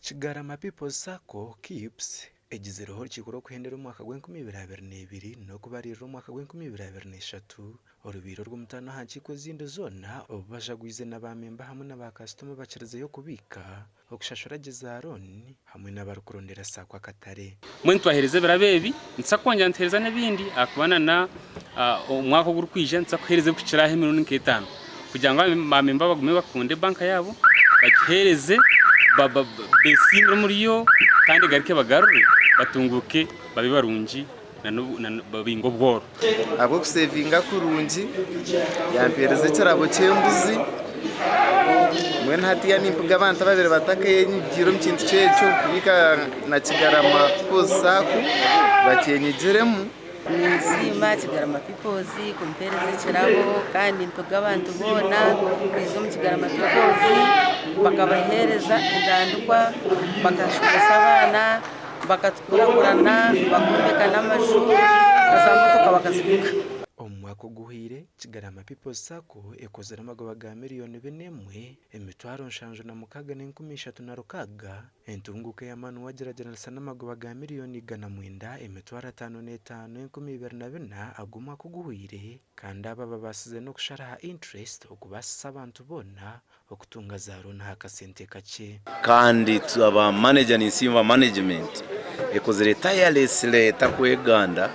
Kigarama People's Sacco, KIPS, egizireho orukiiko rw'okuhendera omwaka gw'enkumi ibiri abiri n'ebiri n'okubariirira omwaka gw'enkumi ibiri abiri n'eshatu orubaire orw'omutaano aha nkiiko ezindi zoona obu bajagwize na bamemba hamwe na bakasitoma bakirizeyo kubiika, okushashura gye za looni hamwe n'abarikurondera SACCO akatare. Mbwenu twaheereza ebirabo ebi, nituza kwongyera nituheereza n'ebindi ahakuba na na omwaka ogurikwija nituza kuheereza ebirikukira aha emirundi nk'etaano kugira ngu baamemba bagume bakunde banka yaabo, bagiheereze, beesiimire omuriyo kandi egaruke ebagarure batunguuke babe barungi babinge obworo. Ahabw'okusevinga kurungi yampeereza ekirabo ky'embuzi mbwenu hatiiya nimpiga abantu ababaire batakenyigire omu kintu kyekyo kubiika na Kigarama People's Sacco bakyenyigiremu. Ninsiima Kigarama People's kumpeereza ekirabo kandi mpiga abantu boona kwija omu Kigarama People's bakabaheereza entandikwa bakashomesa abaana bakatukurakurana bakombeka n'amaju na za motoka bakazivuga. Omu mwaka oguhweire, Kigarama People's Sacco ekozire amagoba ga 4,706,000,000 36, entunguka ey'amaani wagyeragyeranisa n'amagoba ga 105,554,004 ag'omwaka oguhweire kandi aba babaasize n'okushara aha interest okubaasisa abantu boona okutunga za looni aha kasente kakye. Kandi aba manager ninsiima management ekozire tirelessly etakweganda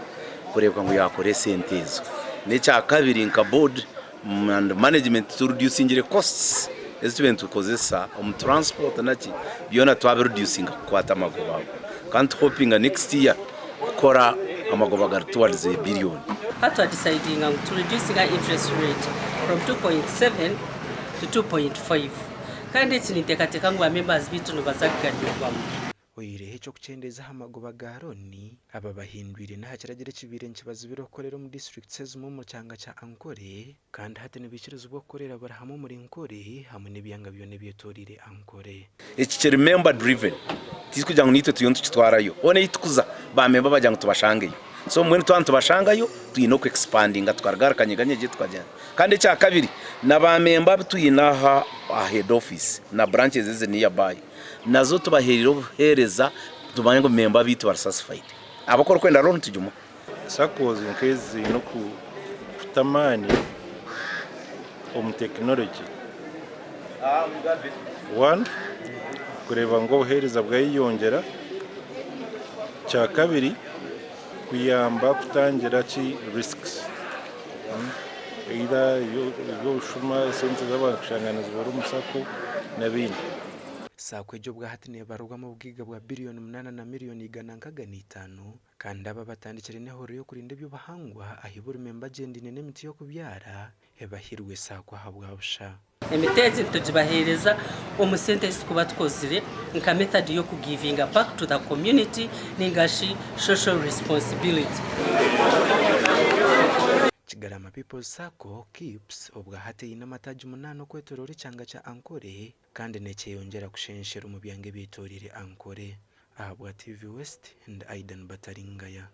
kureebeka ngu yakora esente ezo. N'ekyakabiri nka board and management tureducingire costs ezi tubaire nitukozesa omu transport naki byona twabireducinga kukwata amagoba ago. Kandi tuhopinga next year kukora amagoba gari towards a billion. Hati twadecidinga ngu tureducinga interest rate from 2.7 to 2.5 kandi eki ninteekateeka ngu ba members baitu nibaza kuganirwamu. Oyihireho eky'okukyendeeza aha magoba ga looni, aba bahindwire n'aha kiragiro ekibaire nikibazibira okukorera omu disiturikiti ezimwe omu kyanga kya Ankole kandi hati nibaikirizibwa okukorera buri hamwe omuri Nkore hamwe n'ebyanga byona ebyetoreire Ankole. Eki kiri member driven tikugira ngu naitwe turiyo nitukitwarayo hoona ei tukuza ba member bagira ngu tubashangeyo so mbwenu twaba nitubashangayo twine oku expandinga tukaruga ahari kanyeganyegye tukagyenda kandi ekyakabiri na ba member abu twine aha aha head office na branches eziri nearby nazo tubahereire obuhereza tumanye ngu member beitu bari satisfied ahabw'okuba orikwenda loan tugimuha. SACCOs nk'ezi ziine kuta amaani omu tekinologi. One, kureeba ngu obuheereza bwayeyongyera. Kyakabiri, kuyamba kutangira ki risks either eby'obushuma, esente z'abantu kushanga nizibura omu SACCO n'ebindi. SACCO egi obwahati neebarirwamu obugaiga bwa biriyoni munaana na miriyoni 165 kandi aba batandikire n'ehururu y'okurinda eby'obuhangwa ahi buri memba agyendaine n'emiti y'okubyara ebahirwe SACCO ahabwa busha. Emiti egi nitugibaheereza omu sente ezi turikuba tukozire nka method y'okugivinga back to the community ninga shi social responsibility. Kigarama People's Sacco, KIPS, obwahati eine amataagi munaana okwetoroora ekyanga kya Ankole kandi nekyeyongyera kushenshera omu byanga ebyetoreire Ankole. Ahabwa TV West, ndi Aidan Bataringaya.